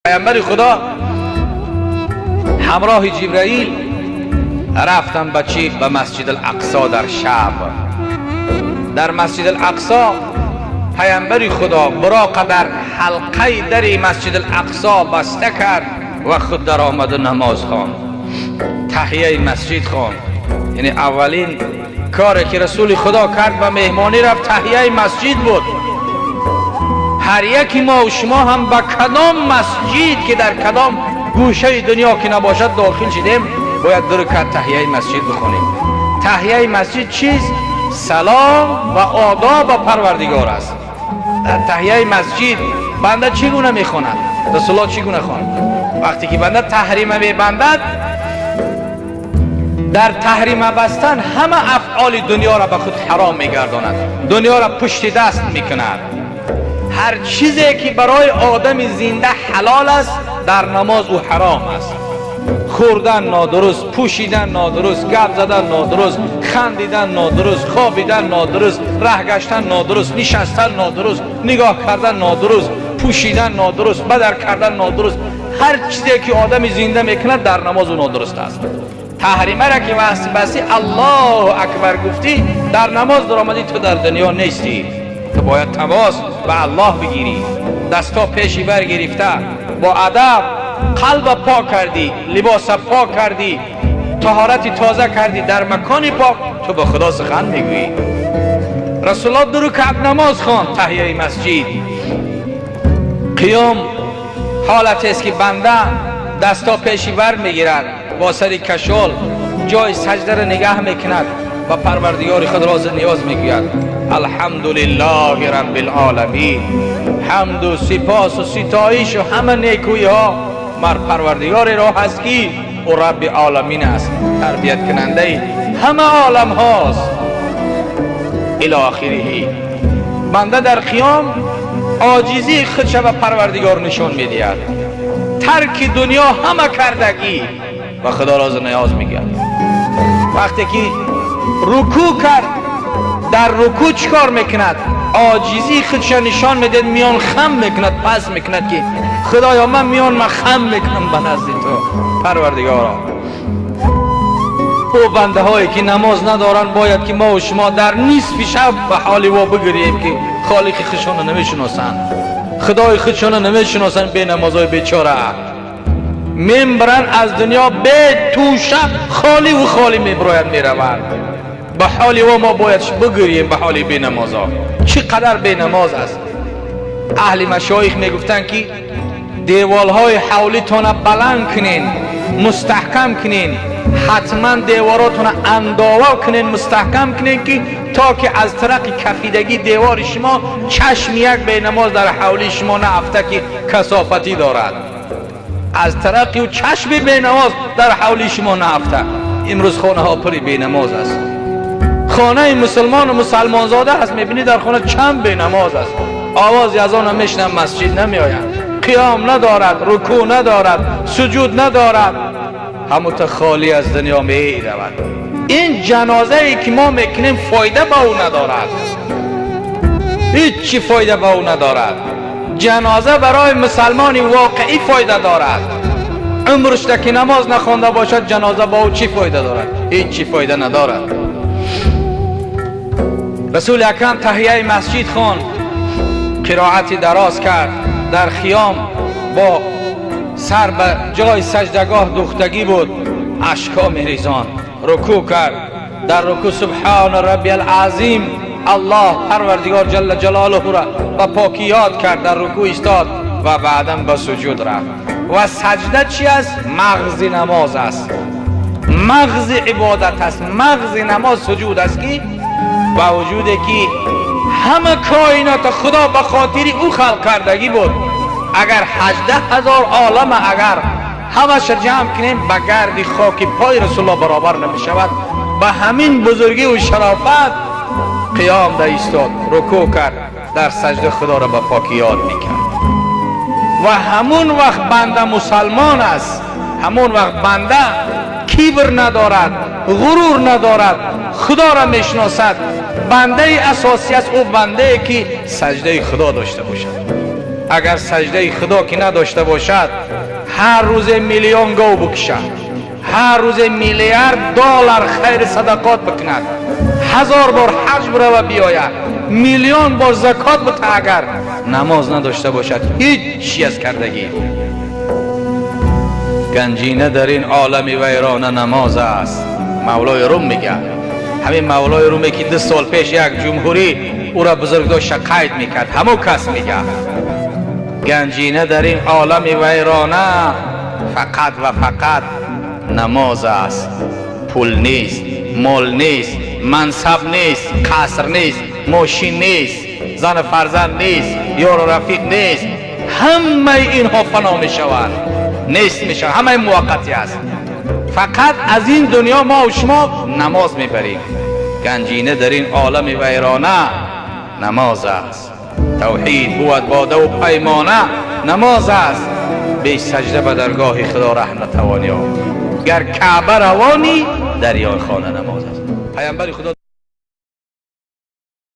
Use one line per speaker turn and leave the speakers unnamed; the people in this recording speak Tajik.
پیامبر خدا همراه جبرائیل رفتن به چی؟ به مسجد الاقصا در شب. در مسجد الاقصا پیامبر خدا براق در حلقه در مسجد الاقصا بسته کرد و خود در آمد و نماز خواند، تحیه مسجد خواند. یعنی اولین کاری که رسول خدا کرد و مهمانی رفت تحیه مسجد بود. هر یکی ما و شما هم به کدام مسجد که در کدام گوشه دنیا که نباشد داخل شدیم باید دو رکعت تحیه مسجد بخونیم. تحیه مسجد چیز؟ سلام و آداب پروردگار است. در تحیه مسجد بنده چگونه میخواند؟ رسول الله چگونه خواند؟ وقتی که بنده تحریم میبندد، در تحریم بستن همه افعال دنیا را به خود حرام میگرداند، دنیا را پشت دست میکند. هر چیزی که برای آدم زنده حلال است در نماز او حرام است. خوردن نادرست، پوشیدن نادرست، گپ زدن نادرست، خندیدن نادرست، خوابیدن نادرست، ره گشتن نادرست، نشستن نادرست، نگاه کردن نادرست، پوشیدن نادرست، بدر کردن نادرست. هر چیزی که آدم زنده میکند در نماز او نادرست است. تحریمه را که بسی الله اکبر گفتی در نماز در آمدی، تو در دنیا نیستی. تو باید تماس به الله بگیری، دستا پیشی برگرفته با ادب، قلب پاک کردی، لباس پاک کردی، طهارت تازه کردی، در مکان پاک تو به خدا سخن میگویی. رسول الله دو رکعت نماز خواند تحیه مسجد. قیام حالت است که بنده دستا پیشی بر میگیرد، با سر کشال جای سجده را نگه میکند و پروردگار خود راز نیاز میگوید. الحمدلله رب العالمین، حمد و سپاس و ستایش و همه نیکویی ها مر پروردگار را هست که او رب عالمین است، تربیت کننده همه عالم هاست. الی آخره. بنده در قیام عاجزی خودش به پروردگار نشان میدهد، ترک دنیا همه کردگی و خدا راز نیاز میگوید. وقتی که رکوع کرد، در رکوع چیکار میکند؟ عاجزی خودش نشان میده، میان خم میکند، پس میکند که خدایا من میان من خم میکنم به نزد تو پروردگارا. او بنده هایی که نماز ندارن باید که ما و شما در نصف شب به حال وا بگیریم که خالق خودشون نمیشناسن، خدای خودشون نمیشناسن، به نمازهای بیچاره میبرن از دنیا به توشه خالی و خالی میبراید میروند. به حال و ما باید بگیریم به حال بی نمازا. چقدر بی نماز است. اهل مشایخ میگفتن که دیوالهای حولیتان بلند کنین، مستحکم کنین، حتما دیواراتون انداوه کنین، مستحکم کنین که تا که از طرق کفیدگی دیوار شما چشم یک بی نماز در حولی شما نه افته که کثافتی دارد. از طرق و چشم بی نماز در حولی شما نه افته. امروز خانه ها پر بی نماز است. خانه مسلمان و مسلمان زاده است، میبینی در خانه چند بی نماز است. آواز از آن میشنم مسجد نمیآید، قیام ندارد، رکوع ندارد، سجود ندارد، همون خالی از دنیا می رود. این جنازه ای که ما میکنیم فایده با او ندارد، هیچی فایده با او ندارد. جنازه برای مسلمانی واقعی فایده دارد. عمرش که نماز نخوانده باشد جنازه با او چی فایده دارد؟ هیچی فایده ندارد. رسول اکرم تحیه مسجد خواند، قرائت دراز کرد، در خیام با سر به جای سجدگاه دوختگی بود، اشکا میریزان، رکوع کرد، در رکوع سبحان ربی العظیم الله پروردگار جل جلاله را به پاکی یاد کرد، در رکوع ایستاد و بعدا به سجود رفت. و سجده چی است؟ مغز نماز است، مغز عبادت است، مغز نماز سجود است که با وجود که همه کائنات خدا به خاطر او خلق کردگی بود، اگر 18,000 عالم اگر همش جمع کنیم به گرد خاک پای رسول الله برابر نمی شود. به همین بزرگی و شرافت قیام در ایستاد، رکوع کرد، در سجده خدا را به پاکی یاد میکرد. و همون وقت بنده مسلمان است، همون وقت بنده کبر ندارد، غرور ندارد، خدا را میشناسد. بنده اساسی است او بنده که سجده خدا داشته باشد. Агар саҷдаи Худо ки надошта бошад, ҳар рӯзе миллион гов бикушад, ҳар рӯзе миллиард доллар хайри садақот бикунад, 1000 бор ҳаҷ бирава биёяд, миллион бор закот бита, агар намоз надошта бошад, ҳеҷ чиз аз кардагӣ. Ганҷина дар ин олами вайрона намоз аст. Мавлои Рум мегӯяд. Ҳамин Мавлои Руме ки 2 сол пеш як ҷумҳурӣ ӯро бузургдошта қайд мекард, ҳамон кас мегӯяд: ганҷина дар ин олами вайрона фақат ва фақат намоз аст. Пул нест, мол нест, мансаб нест, қаср нест, мошин нест, зану фарзанд нест, ёру рафиқ нест. Ҳамаи инҳо фано мешаванд, нест мешаванд, ҳамаи муваққатӣ аст. Фақат аз ин дунё мо ва шумо намоз мебарем. Ганҷина дар ин олами вайрона намоз аст. Тавҳид бувад бодаву паймона намоз аст. Бе саҷда ба даргоҳи Худо раҳ натавон ёфт. Гар Каъба равонӣ, дарёи хона намоз аст. Паёмбари Худо